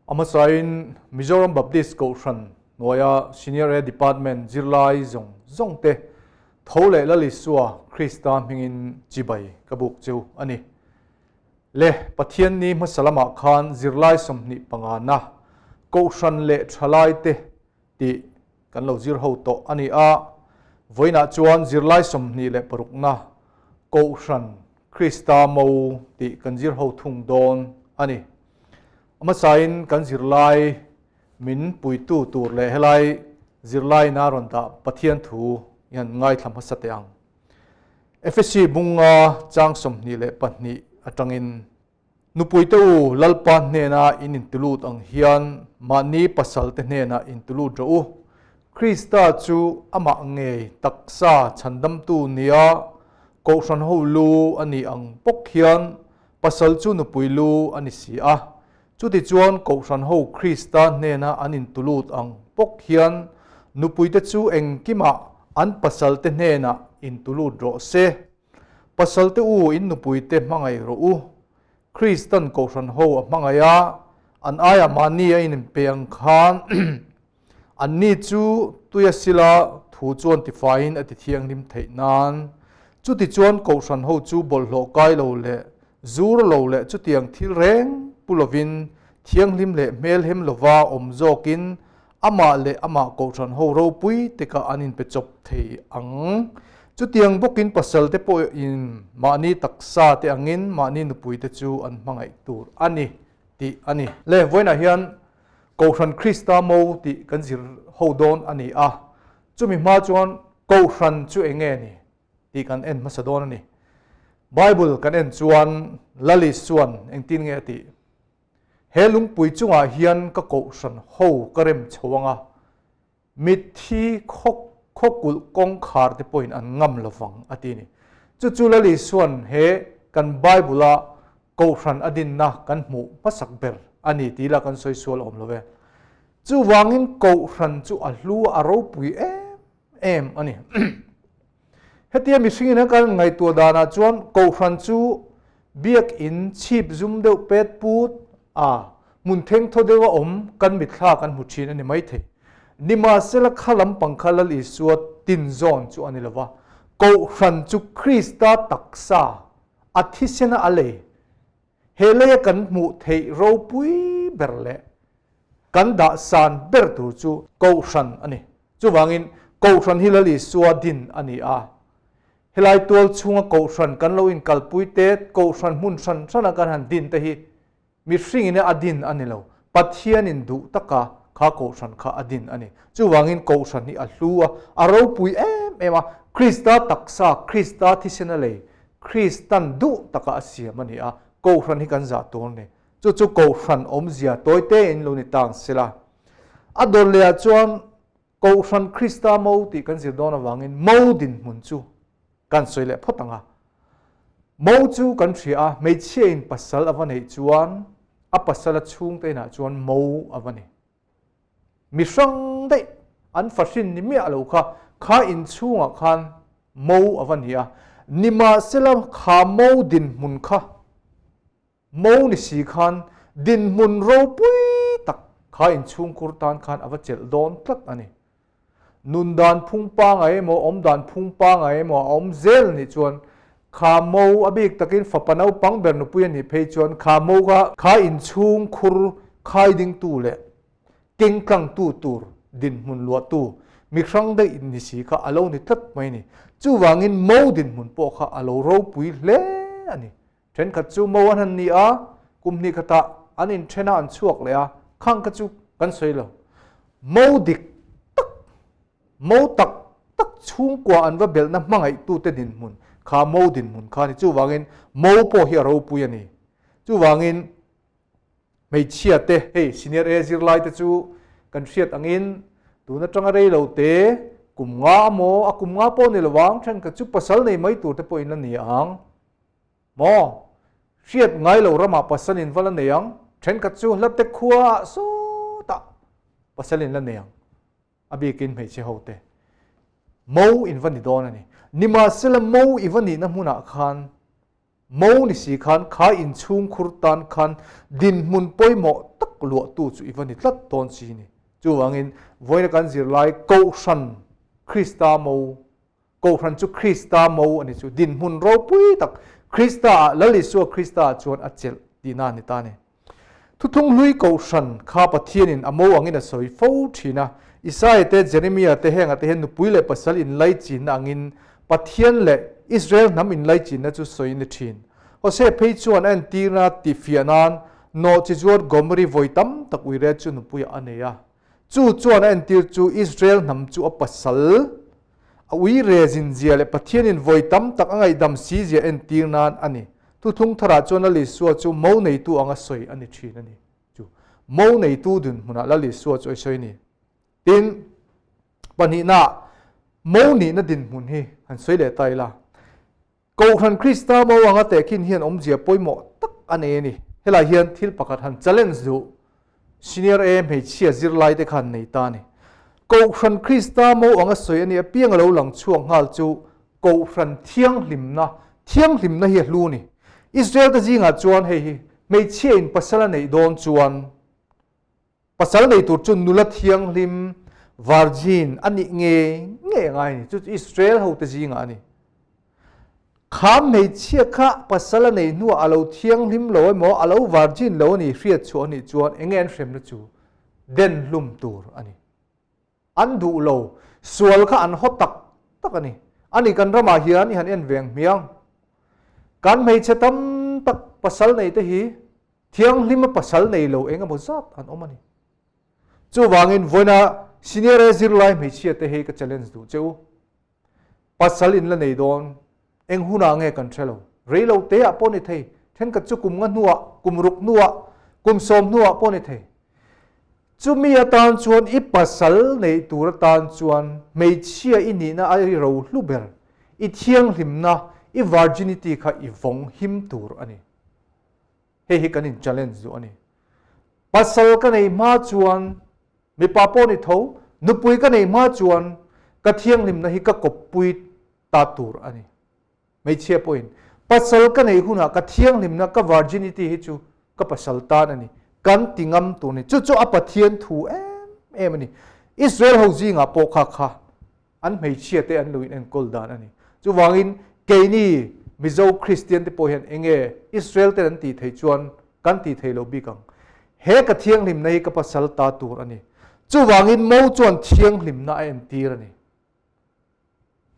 A hmasain Mizoram Baptist Kohhran hnuaia Senior A Department zirlai zawng zawng te tho leh Lal Isua Krista hmingin chibai ka buk cheu a ni. Le Pathian ni hmasa lamah khan zirlai 25 na Kohhran leh thalai te tih kan lo zir ho tawh a ni a, vawiinah chuan zirlai 26 na Kohhran Krista Mo tih kan zir ho thung dawn a ni. A hmasain kan zirlai min puitu tur leh helai zirlaina rawn dah Pathian thu hian ngaithla hmasa teh ang. Efesi bunga chang 22 atangin Nupuite u, Lalpa hnena in intilut ang hian mahni pasalte hnenah intilut rawh u. Krista chu amah ngei taksa chhandamtu nia Kohhran ho lu a ni ang bawk hian pasal chu nupui lu a ni si a. Chutichuan Kohhran ho Krista hnena an intulut ang bawk hian nupuite chu engkimah an pasalte hnenah intulut rawh se. Pasalte u, in nupuite hmangaih rawh u. Kristan Kohhran ho a hmangaih a, an aia mahni a inpe ang khan anni chu tuia sila thu chuan tifaiin a tithianghlim theih nan. Chutichuan Kohhran ho chu bawlhhlawh kai lo leh zur lo leh chutiang thil reng pu lovin thianghlim leh hmelhem lova awm zawkin amah leh amah Kohhran ho ropui teka an inpe chawp thei ang. Chutiang bawkin pasal te pawhin mahni taksa te angin mahni nupui te chu an hmangaih tur a ni tih a ni. Le, vawiinah hian Kohhran Krista mo tih kan zir ho dawn a ni a, chumi hma chuan Kohhran chu eng nge ni tih kan en hmasa dawn a ni. Bible kan en chuan Lalis chuan engtin nge a tih? He lungpui chungah hian ka kohhran ho ka rem chho ang a, mitthi khawkulh kawngkhar te pawhin an ngam lovang a ti a ni. Chu chu Lal Isua'n he kan Bible-a kohhran a dinna kan hmuh hmasak ber a ni tih lah kan sawi sual awm lo ve. Chuvangin kohhran chu a hlu a ropui em em a ni. Hetia mihringin a kan ngaihtuah danah chuan kohhran chu biakin chhip zum deuh pet put a, hmun thengthaw deuha awm kan mitthla kan hmu thin a ni maithei. Nimahsela kha lampang kha Lal Isua tinzawn chu a ni lova, kohhran chu Krista taksa a thisena a lei. He leia kan hmuh theih ropui ber leh kan dah san ber tur chu kohhran a ni. Chuvangin kohhran hi Lal Isua din a ni a. Helai tual chhunga kohhran kan lo inkalpui te, kohhran hmun hran hrana kan han din te hi mihringin a din a ni lo. Pathianin duh taka kha kohhran kha a din a ni. Chuvangin kohhran hi a hlu a, a ropui em em a. Krista taksa, Krista thisena lei Kristan duh taka a siam a ni a, Kohhran hi kan zah tur a ni. Chu chu Kohhran awmzia tawi tein lo ni tang sela. A dawr lehah chuan Kohhran Krista mo tih kan zir dawn avangin mo dinhmun chu kan sawi leh phawt ang a. Mo chu kan hria a, hmeichhiain pasal a va neih chuan a pasala chhungte inah chuan mo a va ni. Mi hrang daih an fahrin ni miah lo kha, kha inchhungah khan mo a va ni a. Nimahsela kha mo dinhmun kha, mo ni si khan dinhmun ropui tak kha inchhungkhur tan khan a va chelh dawn tlat a ni. Nun dan phung pangai emaw, awm dan phung pangai emaw a awm zel nih chuan kha mo a bik takin fapa naupang ber nupui a nih phei chuan kha mo kha kha inchhung khur khai dingtu leh keng tlangtu tur dinhmun luahtu mi hrang daih ni si kha a lo ni tlat mai a ni. Chuvangin mo dinhmun pawh kha a lo ropui hle a ni. Thenkhat chu mo an han ni a, kum hnih khatah an inthen a an chhuak leh a, khang kha chu kan sawi lo. Mo dik tak, mo tak tak chhungkua an va belhna hmangaihtute dinhmun kha mo dinhmun kha a ni. Chuvangin mo pawh hi a ropui a ni. Chuvangin hmeichhia te, hei senior A zirlai te chu kan hriat angin tun atanga rei lo te kum nga emaw a kum nga pawh ni lovang thenkhat chu pasal nei mai tur te pawhin a ni ang. Maw? Hriat ngai lo ramah pasal in va la nei ang, thenkhat chu hla te khua ah sawtah pasal in la nei ang, a bikin hmeichhe ho te. Mo in va ni dawn a ni. Nimahsela mo i va nihna hmunah khan. Mo ni si khan kha inchhungkhur tan khan dinhmun pawimawh tak luahtu chu i va ni tlat dawn si ni. Chuvangin vawiina kan zirlai Kohhran Krista mo, Kohhran chu Krista mo a ni chu dinhmun ropui tak Krista ah Lal Isua Krista ah chuan a chelh tihna a ni ta a ni. Thuthlung hlui Kohhran kha Pathianin a mo angin a sawi fo thin a, Isaia te, Jeremia te hengah te hian nupui leh pasal inlaichinna angin Pathian leh Israel hnam inlaichinna chu sawi ni thin. Hosea phei chuan a entirna tihfiah nan nawhchi zuar Gomeri vawi tam tak uire chu nupuiah a nei a. Chu chuan a entir chu Israel hnam chu a pasal a uire zinzia leh Pathianin vawi tam tak a ngaihdam sizia entir nan a ni. Thuthlung tharah chuan Lal Isua chu mo neitu anga sawi a ni thin a ni. Chu mo neitu dinhmunah Lal Isua chu a sawi a ni. Tin, pahnihna mo nihna dinhmun hi han sawi leh ta ila. Kohhran Krista mo anga tehkhin hian awmzia pawimawh tak a nei a ni. Helai hian thil pakhat han challenge duh Senior A hmeichhia zirlai te khan nei ta a ni. Kohhran Krista mo anga sawi a nih apiang a lo lang chhuak nghal chu Kohhran thianghlimna, thianghlimna hi a hlu a ni. Israel te zingah chuan hei hi hmeichhia in pasal a neih dawn chuan Pasal nei tur chu nula thianghlim, virgin, a nih ngei ngei a ngai a ni. Chu chu Israel hote zingah a ni. Kha hmeichhia kha pasal a nei hnuah a lo thianghlim lo emaw, a lo virgin lo a ni hriat chhuah a nih chuan eng nge an hremna chu den hlum tur a ni. An duh lo, sual kha an haw tak tak a ni. Ani kan ramah hian i han en veng hmiang. Kan hmeichhe tam tak pasal nei te hi Thianghlim a pasal nei lo eng emaw zat an awm a ni. Chuvangin vawiina senior a zirlai hmeichhia te hi ka challenge duh che u. Pasal in la nei dawn, eng hunah nge kan hre lo. Rei lo te ah pawh ni thei, thenkhat chu kum nga hnuah, kum ruk hnuah, kum sawm hnuah pawh ni thei. Chumi atan chuan i pasal neih tur atan chuan hmeichhia i nihna a i ro hlu ber, i thianghlimna, i virginity kha i vawng him tur a ni. Hei hi kan in challenge duh a ni. Pasal ka nei hma chuan mipa pawh ni tho, nupui ka nei hma chuan ka thianghlimna hi ka kawppui ta tur a ni. Hmeichhia pawhin pasal ka nei hunah ka thianghlimna, ka virginity hi chu ka pasal tan a ni. Kan ti ngam tur a ni. Chu chu a Pathian thu em em a ni. Israel ho zingah pawh kha kha an hmeichhia te an lo in enkawl dan a ni. Chuvangin keini Mizo Kristian te pawh hian enge Israel ten an tih theih chuan kan tih theih loh bik ang. He ka thianghlimna hi ka pasal ta tur a ni. Chuvangin mo chuan thianghlimna a entir a ni.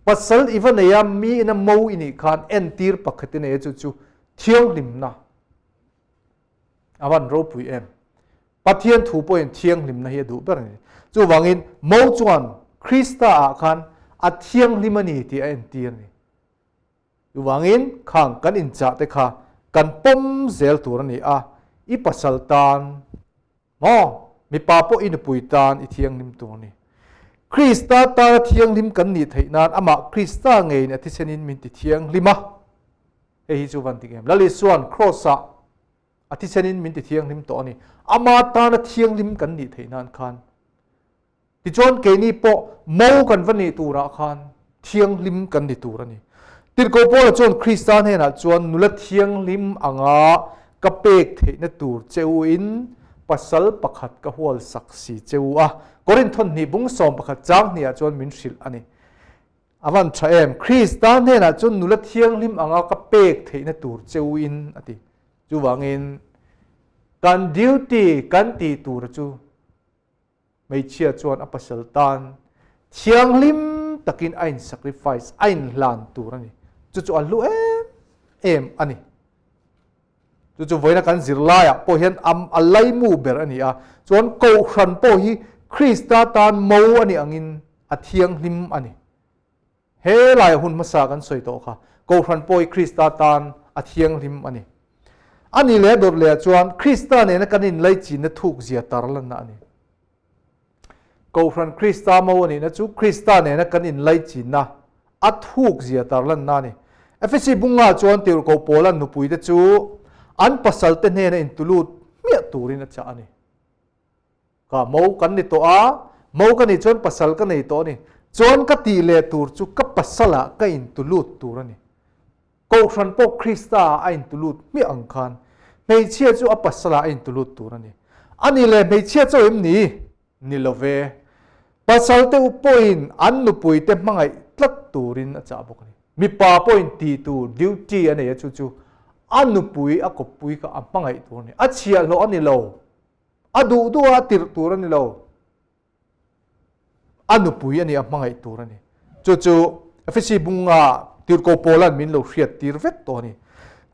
Pasal i va nei a, mi ina mo i nih khan entir pakhat i nei a chu chu thianghlimna. A van ropui em. Pathian thu pawhin thianghlimna hi a duh ber a ni. Chuvangin Mo chuan Krista ah khan a thianghlim a ni tih a entir a ni. Chuvangin khang kan inchah te kha kan pawm zel tur a ni a, i pasal tan maw mipa pawh i nupui tan i thianghlim tur a ni. Krista tana thianghlim kan nih theih nan amah Krista ngeiin a thisenin min ti thianghlim a. Hei hi chu van tik em. Lal Isua'n Kraws-ah A thisenin min ti thianghlim tawh a ni. Ama tana thianghlim kan nih theih nan khan. Tichuan keini pawh mo kan va nih turah khan thianghlim kan ni tur a ni. Tirhkoh Paula chuan Krista hnenah chuan nula thianghlim anga ka pek theihna tur che u in pasal pakhat ka hual sak si che u a. Korinthon hnih bung 11 chang hnih ah chuan min hrilh a ni. A van tha em? Krista hnenah chuan nula thianghlim anga ka pek theihna tur che u in a ti. Chuvangin kan duty kan tih tur chu hmeichhia chuan a pasal tan thianghlim takin a in sacrifice, a in hlan tur a ni. Chu chu a hlu em em a ni. Chu chu vawiina kan zirlaiah pawh hian a laimu ber a ni a. Chuan kohhran pawh hi Krista tan mo a nih angin a thianghlim a ni. He lai hun hmasa kan sawi tawh kha, Kohhran pawh hi Krista tan a thianghlim a ni. A ni leh a dawt lehah chuan Krista nena kan inlaichinna thuk zia tarlanna a ni. Kohhran Krista mo a nihna chu Krista nena kan inlaichinna a thuk zia tarlanna a ni. Efesi bunga chuan tirhkoh Paula'n nupuite chu an pasalte hnena intulut hmiah turin a chah a ni. Ka mo kan ni tawh a, mo ka nih chuan pasal ka nei tawh a ni. Chuan ka tih leh tur chu ka pasalah ka intu lut tur a ni. Kohhran pawh Krista ah a intulut hmiah ang khan hmeichhia chu a pasal ah a intulut tur a ni. A ni le, hmeichhia chauh em ni? Ni lo ve. Pasal te u pawhin an nupui te hmangaih tlat turin a chah bawk a ni. Mipa pawhin tih tur, duty, a nei a chu chu a nupui a kawppui kha a hmangaih tur a ni. A chhiahhlawh a ni lo. A duh duh a a tirh tur a ni lo. A nupui a ni a hmangaih tur a ni. Chu chu Efesi bunga Tirhkoh Paula'n min lo hriat tir vek tawh a ni.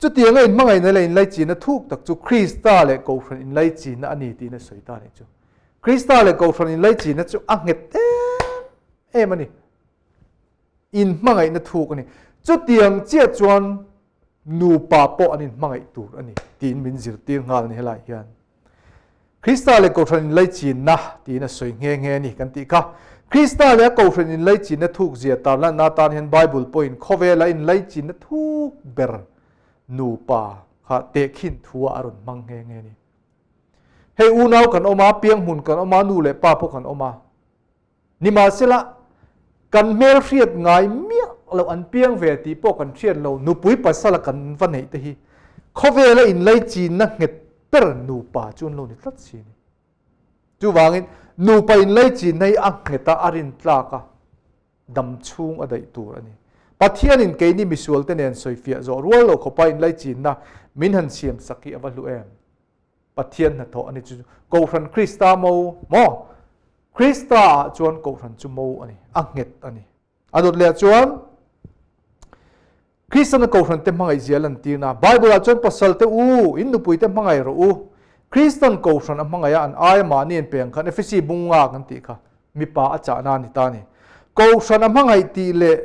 Chutianga inhmangaihna leh inlaichinna thuk tak chu Krista leh Kohhran inlaichinna a ni tiin a sawi ta a nih chu. Krista leh Kohhran inlaichinna chu a nghet em em a ni. Inhmangaihna thuk a ni. Chutiang chiah chuan nupa pawh an inhmangaih tur a ni tiin min zirtir nghal a ni helai hian. Krista leh Kohhran inlaichinna tiin a sawi nghe nghe a ni kan tih kha. Krista leh a Kohhran inlaichinna thuk zia tarlanna atan hian Bible pawhin khawvela inlaichinna thuk ber nupa kha tehkhin thua a rawn hmang nghe nghe a ni. Hei unau kan awm a, pianghmun kan awm a, nu leh pa pawh kan awm a. Nimahsela, kan hmel hriat ngai miah loh an piang ve tih pawh kan hriat lo, nupui pasala kan va neih te hi khawvela inlaichinna nghet ber nupa chu an lo ni tlat si a ni. Chuvangin, nupa inlaichinna hi a nghet a, a rintlak a, dam chhung a daih tur a ni. Pathianin keini misualte nen sawifiah zawh rual lo khawpa inlaichinna min han siamsak hi a va hlu em? Pathian hnathawh a ni chu Kohhran Krista mo maw? Krista ah chuan Kohhran chu mo a ni, a nghet a ni. A dawt leh ah chuan Kristan a Kohhran te hmangaih zia lantirna Bible ah chuan pasal te u, in nupui te hmangaih rawh u. Kristan Kohhran a hmangaih a, an aia mahni an pe ang khan Efesi bunga kan tih kha mipa a chahna a ni ta a ni. Kohhran a hmangaih tih leh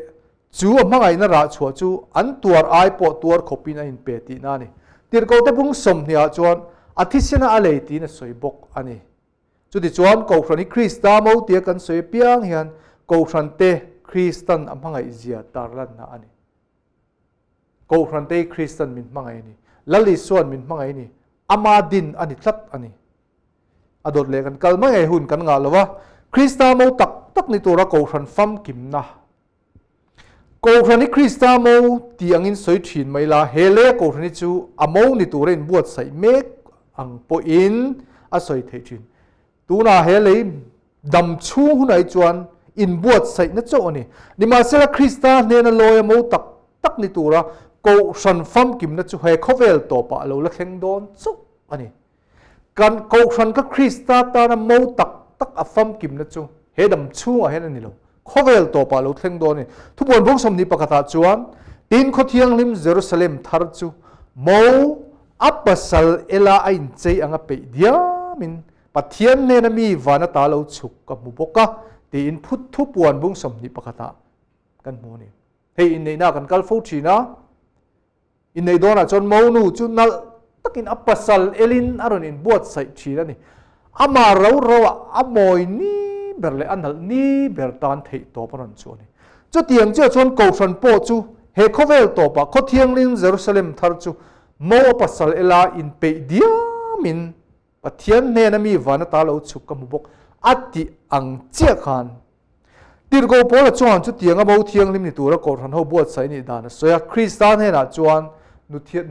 Chu a hmangaihna rah chhuah chu an tuar ai pawh tuar khawpin a inpe tihna a ni. Tirhkohte bung sawmhniah chuan a thisena a lei tiin a sawi bawk a ni. Chutichuan, Kohhran hi Krista mo tia kan sawi apiang hian Kohhrante Kristan a hmangaih zia tarlanna a ni. Kohhrante hi Kristan min hmangaih a ni. Lal Isua'n min hmangaih a ni. Ama din a ni tlat a ni. A dawt leh kan kal mai ai hun kan ngah lo va, Krista mo tak tak ni tura Kohhran famkimna Kohhran hi Krista mo tih angin sawi thin mai la, he lei a Kohhran hi chu a mo ni tura inbuatsaih mek ang pawhin a sawi theih thin. Tunah he lei dam chhung hunah hi chuan inbuatsaihna chauh a ni. Nimahsela Krista hnena lawi a mo tak tak ni tura Kohhran famkimna chu he khawvel tawpah a lo la thleng dawn chauh a ni. Kan Kohhran ka Krista tana mo tak tak a famkimna chu he dam chhungah hian a ni lo. Khawvel tawpah lo thleng dawn a ni. Thupuan bawng 21 ah chuan, Tin Khawthianghlim Jerusalem thar chu mo a pasal ela a inchei anga peih diamin Pathian hnena mi van ata lo chhuk ka hmu bawk a, tiin Thupuan bung 21 ah kan hmu a ni. Hei inneihna kan kal fo thin a. Inneih dawnah chuan monu chu nalh takin a pasal elin a rawn inbuatsaih thin a ni. Amah ro roah a mawi ni ber leh a nalh ni ber tan theih tawp a rawn chu a ni. Chutiang chiah chuan Kohhran pawh chu he khawvel tawpah khaw thianghlim Jerusalem thar chu mo a pasal ela inpeih diamin Pathian hnena mi van ata lo chhuk ka hmu bawk a tih ang chiah khan Tirhkoh Paula chuan chutianga bo thianghlim ni tura Kohhran ho buatsaih nih dan a sawi a, Krista hnenah chuan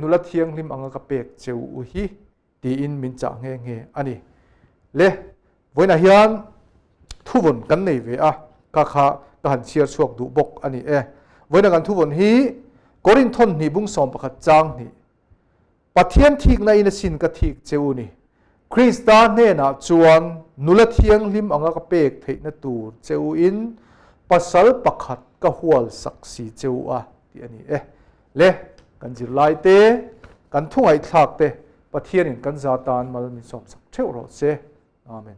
nula thianghlim anga ka pek che u hi tiin min chah nghe nghe a ni. Le, vawiinah hian thuvawn kan nei ve a, ka kha ka han chhiar chhuak duh bawk a ni e. Vawiinah kan thuvawn hi Korinthon hnih bung 11 chang hnih Pathian thikna in a sin ka thik che u ni. Krista hnenah chuan nula thianghlim anga ka pek theihna tur che u in pasal pakhat ka hual sak si che u a tih a ni e. Le, kan zirlai te, kan thungaihthlak te Pathianin kan za tan mal min sawmsak theuh rawh se. Amen.